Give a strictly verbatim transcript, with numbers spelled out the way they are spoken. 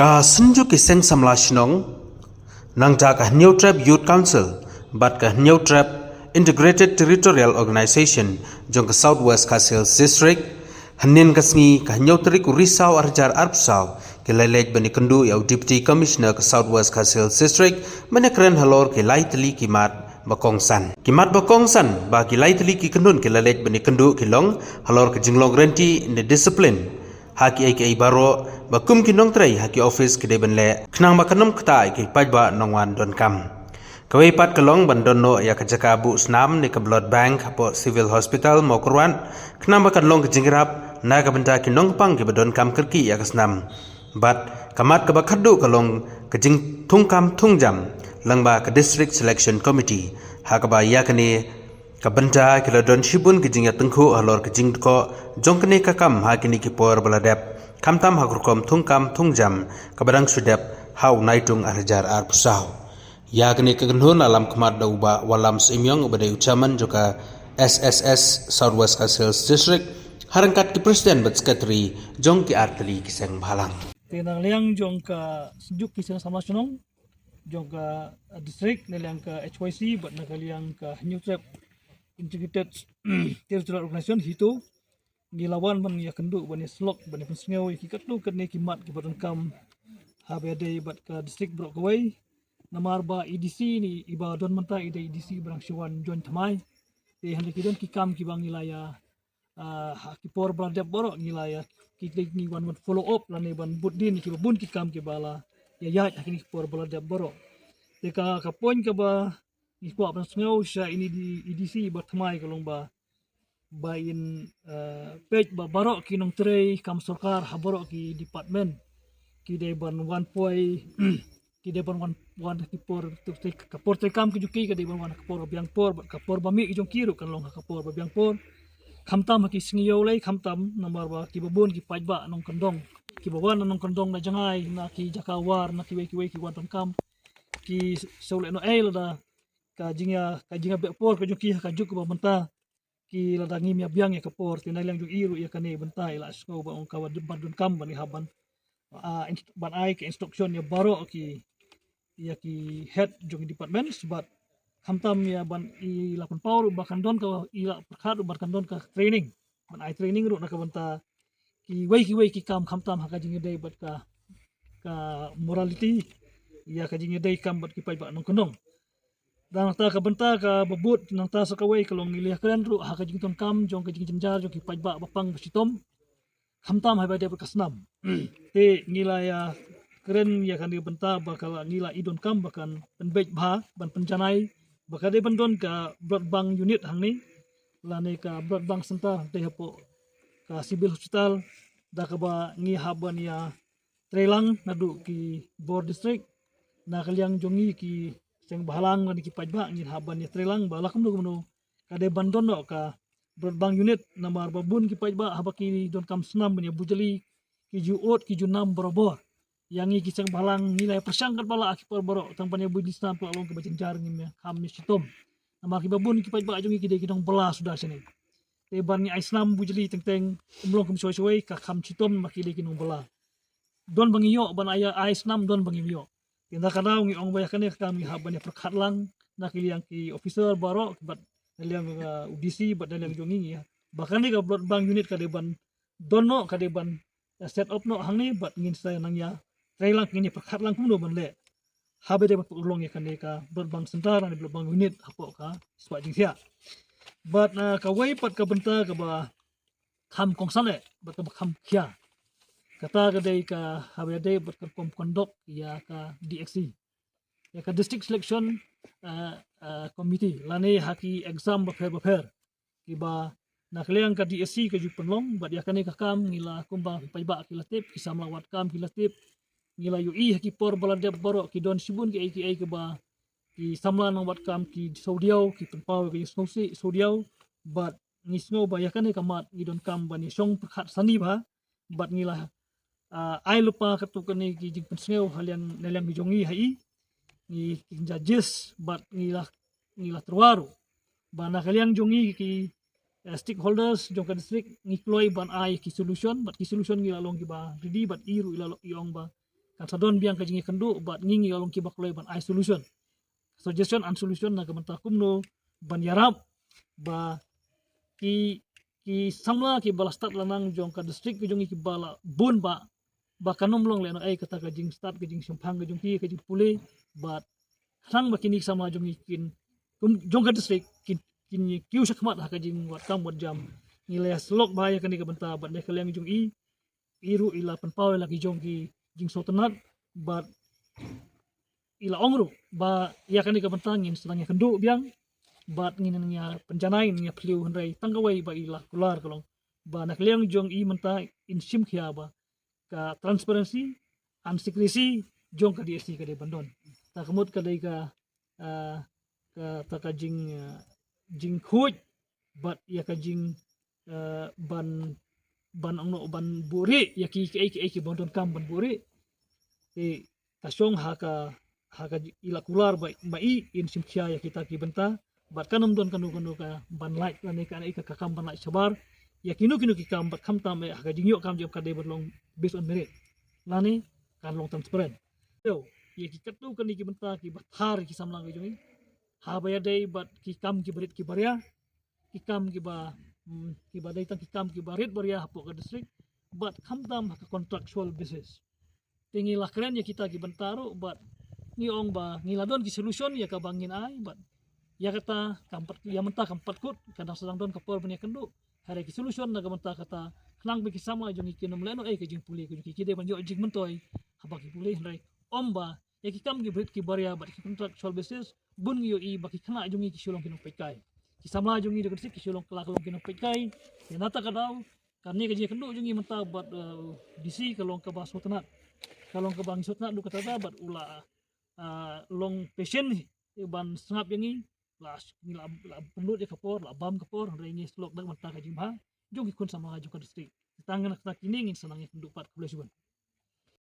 Ka Synjuk ki Seng Samla Shnong, nangta ka Hynñiewtrep Youth Council bad ka Hynñiewtrep Integrated Territorial Organization jong ka South West Khasi Hills District, hynnin ka sngi ka hynñiew tarik u Risaw ar hajar arphew saw, ki la leit ban ïakynduh ïa u Deputy Commissioner ka South West Khasi Hills District ban ïakren halor ki lai tylli ki mat ba kongsan. Ki mat ba kongsan ba ki lai tylli ki khyndon ki la leit ban ïakynduh ki long halor ka jinglong rynti ne discipline ha kiei kiei baroh, ba kum ki nongtrei ha ki office ki dei ban leh khnang ba kan ym ktah ïa ki paidbah nongwan donkam. Kawei pat ka long ban don noh ïa ka jaka buh snam ne ka blood bank hapoh Civil Hospital Mawkyrwat, khnang ba kan long ka jingïarap na ka bynta ki nongpang kiba donkam kyrkieh ïa ka snam. Bad ka mat kaba khatduh ka long ka jingthungkam thungjam lyngba ka District Selection Committee, ha kaba ïa kane ka bynta ki la don shibun ka jingïatyngkhuh halor ka jingdkoh jong kane ka kam ha kine ki por ba la dep, khamtam ha ka rukom thungkam thungjam kaba dang shu dep ha u Naitung ar hajar arphew saw. Ïa kane ka kynhun la lam khmat da u Bah Wallam Syiemiong uba dei u Chairman jong ka S S S South West Khasi Hills District, ha ryngkat ki President bad Secretary jong ki artylli ki seng bhalang. Te na liang jong ka Synjuk ki Seng Samla Shnong jong ka, uh, district, na liang ka H Y C bad na ka liang ka Hynñiewtrep Integrated Territorial Organization, HITO, ngi la wan ban ïakynduh, ban ïasyllok, ban ïapynsngew ïa ki katto katne ki mat kiba donkam haba ïadei bad ka district baroh kawei. Namar ba i D C ne iba don mynta i dei i D C ba dang shu wan join thymmai. Te hynrei ki don ki kam kiba ngi la ïa, ah, ha ki por ba la dep baroh ngi la ïa, ki dei ngi wan ban follow up lane ban bud dien ïa kiba bun ki kam kiba la ïa ïaid ha kine ki por ba la dep baroh. Te ka, ka point kaba ngi kwah ban sngew sha ine i D C ba thymmai ka long ba, ba in, eh, peit ba baroh ki nongtrei kam sorkar ha baroh ki department ki dei ban wan poi, ki dei ban wan, wan ha ki por, ka por treikam ki jong ki ka dei ban wan ha ka por ba biang por, bad ka por ba mih ki jong ki ruh kan long ha ka por ba biang por. Khamtam ha ki sngi ïew lei, khamtam namar ba kiba bun ki paidbah nongkyndong kiba wan na nongkyndong na jngai, na ki jaka war, na kiwei kiwei ki wan donkam, ki shu leh noh ei lada ka jingïa, ka jingïabeh por ka jong ki ha ka juk kaba mynta, ki lada ngim ïa biang ïa ka por. Te na liang jong i ruh ïa kane bynta i la sngew ba ong ka ba donkam ban i hap ban, ah, inst-, ban ai ka instruction ïa baroh ki, ïa ki head jong ki department, bad khamtam ïa ban i la pynpaw ruh ba kan don ka, i la pyrkhat ruh ba kan don ka training, ban ai training ruh na ka bynta kiwei kiwei ki kam khamtam ha ka jingïadei bad ka, ka morality, ïa ka jingïadei kam bad ki paidbah nongkyndong. Nangta ka bynta kaba bud nangta sa kawei ka long ngi la ïakren ruh ha ka jingdonkam jong ka jingjynjar jong ki paidbah ba pang ba shitom, khamtam haba ïadei bad ka snam. Te ngi la ïakren ïa kane ka bynta ba ka la, ngi la i donkam ba kan pynbeit bha, ban pynjanai ba ka dei ban don ka blood bank unit hangne, lane ka blood bank center te hapoh ka Civil Hospital, da kaba ngi hap ban ïa treilang naduh ki bor district, na ka liang jong ngi ki seng bhalang lane ki paidbah ngin hap ban ïa treilang ba la kumno kumno ka dei ban don noh ka blood bank unit, namar ba bun ki paidbah haba ki donkam snam ban ïa bujli ki ju ud ki ju nam barabor. Ïa ngi ki seng bhalang ngi la ïa pyrshang katba lah ha ki por baroh tang ban ïa bujli snam ka la long kaba jynjar, ngim ïa kham ïa shitom. Namar kiba bun ki paidbah jong ngi ki dei ki nongbylla suda shane. Te ban ngi ai snam bujli teng teng, ym long kum shawei shawei, ka kham shitom namar ki dei ki nongbylla. Don ba ngi ïoh ban ai, ai snam, don ba ngim ïoh. Te na ka daw ngi ong ba ïa kane ka kam ngi hap ban ïa pyrkhat lang na ki liang ki officer baroh, bad na liang, uh, u D C bad na liang jong ngi, ngi ba kane ka blood bank unit ka dei ban don noh, ka dei ban, uh, set up noh hangne, bad ngin sa nang ïa treilang, ngin ïa pyrkhat lang kumno ban leh haba ïadei bad pynurlong ïa kane ka blood bank center ne blood bank unit hapoh ka spah jingthiah. Bad, uh, kawei pat ka bynta kaba kham kongsan eh bad kaba kham khia, kata ka dei ka haba ïadei bad ka rukom conduct ïa ka D S C, ïa ka District Selection, uh, uh, Committee, lane ha ki exam bapher bapher kiba na ka liang ka D S C ka ju pynlong. Bad ïa kane ka kam ngi la, kumba ki paidbah ki la tip, ki samla wad kam ki la tip, ngi la ïohi ha ki por ba la dep baroh ki don shibun kiei kiei kiba ki samla nongwad kam ki sngewdiaw, ki pynpaw ïa ka jingsngewsih sngewdiaw. Bad ngi sngew ba ïa kane ka mat ngi donkam ban ïa shong pyrkhat sani bha, bad ngi la, ah, ai lypa katto katne ki jingpynsngew ha liang, na liang ki jong ngi ha i, ngi ki judges, bad ngi la, ngi la tyrwa ruh ba na ka liang jong ngi ki, eh, stakeholders jong ka district ngi kloi ban ai ki solution, bad ki solution ngi la long kiba ready, bad i ruh i la long, i ong ba kan sa don biang ka jingïakynduh bad ngi ngi long kiba kloi ban ai solution, suggestion and solution na ka bynta kumno ban ïarap ba ki ki samla kiba la stad la nang jong ka district ka jong ngi kiba la bun ba ba kan ym long lehnohei kata ka jingstad ka jingshemphang ka jong ki ka jingpule bad khnang ba kine ki samla jong ngi kin kum jong ka district kin kin kiew shakhmat ha ka jingwad kam wad jam. Ngi la ïasyllok bha ïa kane ka bynta bad na ka liang jong i i ruh i la pynpaw ïa la ki jong ki jingsngewtynnat bad i la ong ruh ba ïa kane ka bynta ngin sa nang ïakynduh biang bad ngin nang ïa pynjanai ngin ïa phylliew hynrei tang kawei ba i la kular ka long ba na ka liang jong i mynta in shim khia ba ka transparency and secrecy jong ka D S C ka dei ban don. Ta ka mut ka dei ka ah, ka ta ka jing ah, jingkhuid bad ïa ka jing ah, ban ban ong noh ban buhrieh ïa ki ki ei ki ei ki ban don kam ban buhrieh. Te ka shong ha ka ha ka i la kular ba ba i in shim khia ïa kita ki bynta bad kan ym don kano kano ka ban lait lane ka ka kam ban lait shabar ïa kino kino ki kam bad khamtam eh ha ka jingïoh kam jong ka dei ban long based on merit lane kan long transparent. Ïa ki katto katne ki bynta kiba thar ki samla ka jong i haba ïadei bad ki kam kiba rit kiba ria ki kam kiba mm, kiba dei tang ki kam kiba rit ba ria hapoh ka district bad khamtam ha ka contractual basis. Te ngi la kren ïa kita ki bynta ruh bad ngi ong ba ngi la don ki solution ïa kaba ngin ai bad ïa kata kam pat ïa mynta kam pat kut ka dang sa dang don ka por ban ïakynduh. Hynrei ki solution na ka bynta kata khnang ba ki samla jong ngi kin ym lehnohei ka jingpule ka jong ki ki dei ban ïoh jingmyntoi haba ki pule hynrei ym ba ïa ki kam kiba rit kiba ria bad ki contractual basis bun ngi ïohi ba ki khynnah jong ngi ki shu long ki nongpeitkai. Ki samla jong ngi jong ka district ki shu long kylla ka long ki nongpeitkai. Ïa nata ka daw kane ka jingïakynduh jong ngi mynta bad eh, D C ka long kaba sngewtynnat ka long kaba ngi sngewtynnat du kata da bad u la ah, long patient ban sngap ïa ngi la ngi la la pynlut ïa ka por la bam ka por hynrei ngi syllok da mynta ka jingbha jong ki khun samla jong ka district. Tang na kata kine ngin sa nang ïakynduh pat khublei shibun.